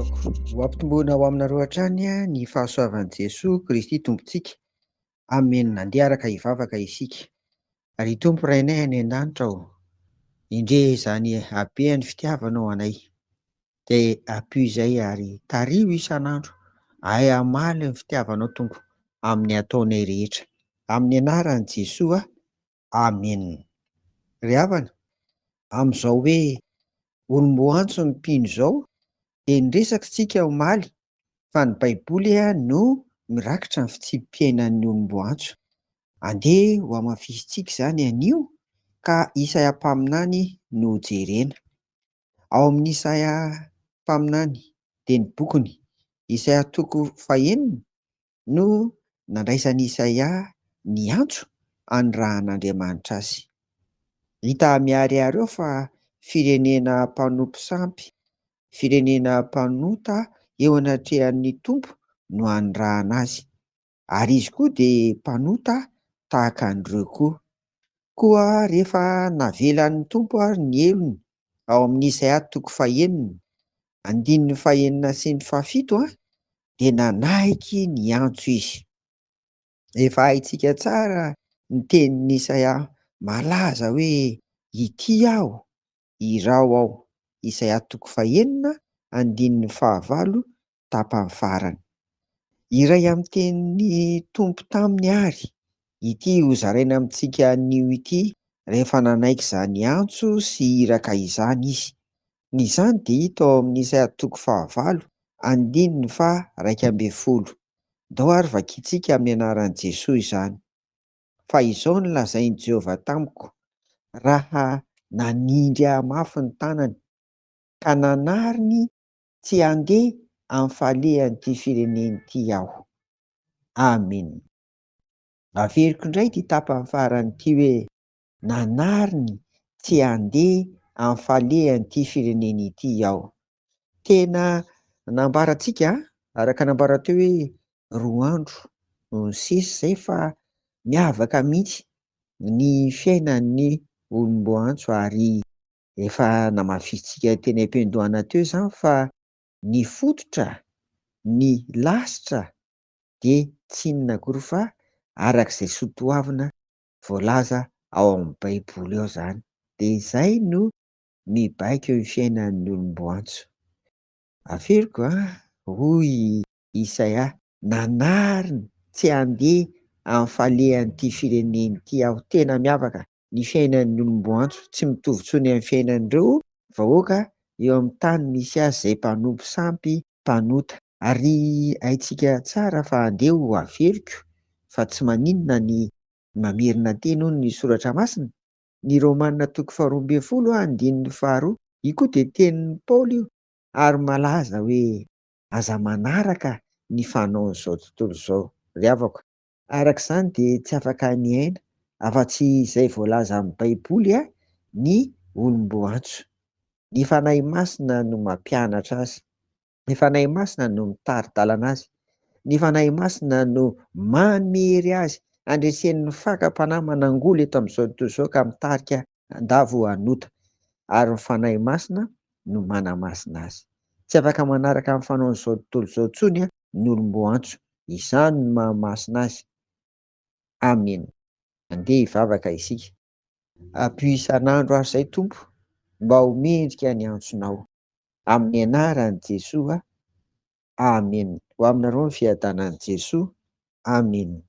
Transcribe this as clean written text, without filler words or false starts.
havako, ho ampitomboina ho aminareo hatrany ny fahasoavan'i Jesoa Kristy Tompontsika. Amena. Andeha araka hivavaka isika. Ry Tompo Rainay any an-danitra ô, indre izany habean'ny fitiavanao anay, dia ampio izay ary tariho isan'andro ahay hamaly ny fitiavanao Tompo amin'ny ataonay rehetra. Amin'ny anaran'i Jesoa, Amena. Ry havana, amin'izao hoe olom-boantso ny mpino izao dia niresaka isika omaly fa ny Baiboly no mirakitra ny fitsipi-piainan'ny olom-boantso. Andeha ho hamafisintsika izany anio ka Isaia mpaminany no jerena. Ao amin'ny Isaia mpaminany dia ny bokiny Isaia toko fahenina no nandraisan'i Isaia ny antso anirahan'Andriamanitra azy. Hita miharihary eo fa firenena mpanompo sampy, firenena mpanota eo anatrehan'ny Tompo no anirahana azy. Ary izy koa dia mpanota tahaka an'ireo koa. Koa rehefa navelan'ny Tompo ary ny helony ao amin'ny Isaia toko fahenina, andininy fahenina sy ny fahafito, dia nanaiky ny antso izy. Efa haintsika tsara ny tenin'i Isaia malaza hoe, Ity aho, iraho aho. Isaia toko fahenina, andininy fahavalo, tapany farany. Iray amin'ny tenin'ny Tompo taminy àry ity hozaraina amintsika anio ity rehefa nanaiky izany antso sy iraka izany izy. Ny izany dia hita ao amin'ny Isaia toko fahavalo, andininy faha-11. Ndao àry vakintsika amin'ny anaran'i Jesoa izany. Fa izao no lazain'i Jehovah tamiko, raha nanindry ahy mafy ny tanany, ka nanariny Tsy handeha amin'ny falehan'ity firenena ity aho. Amen. Averiko indray ity tapany farany ity hoe, nanariny tsy handeha amin'ny falehan'ity firenena ity aho. Tena nambarantsika, araka nambara teo hoe 2 andro no nisesy izay fa miavaka mihitsy ny fiainan'ny olom-boantso ary Efa namafisintsika teny am-piandohana teo izany fa ny fototra, ny lasitra dia tsy inona akory fa araka izay soatoavina voalaza ao amin'ny Baiboly ao izany. Dia izay no mibaiko ny fiainan'ny olom-boantso. Averiko an, hoy i Isaia, nanariny tsy handeha amin'ny falehan'ity firenena ity aho. Tena miavaka ny fiainan'ny olom-boantso, tsy mitovy intsony amin'ny fiainan'ireo vahoaka eo amin'ny tany misy azy izay mpanompo sampy, mpanota. Ary haintsika tsara fa andeha ho averiko fa tsy maninona ny mamerina teny hono ny soratra masina, ny Romana toko faharoa ambin'ny folo andininy faharoa, io koa dia tenin'i Paoly io ary malaza hoe aza manaraka ny fanaon'izao tontolo izao ry havako. Araka izany dia tsy afaka miaina afa-tsy izay voalazan'ny Baiboly ny olom-boantso. Ny Fanahy Masina no mampianatra azy. Ny Fanahy Masina no mitari-dalana azy. Ny Fanahy Masina no manery azy handreseny ny fakam-panahy manangoly eto amin'izao tontolo izao ka mitarika handavo hanota. Ary ny Fanahy Masina no manamasina azy. Tsy afaka manaraka ny fanaon'izao tontolo izao intsony ny olom-boantso. Izany no mahamasina azy. Amena. Andeha hivavaka isika. Ampio isan'andro aho izay Tompo mba ho mendrika ny antsonao. Amin'ny anaran'i Jesoa. Amena. Ho aminareo ny fiadanan'i Jesoa. Amena.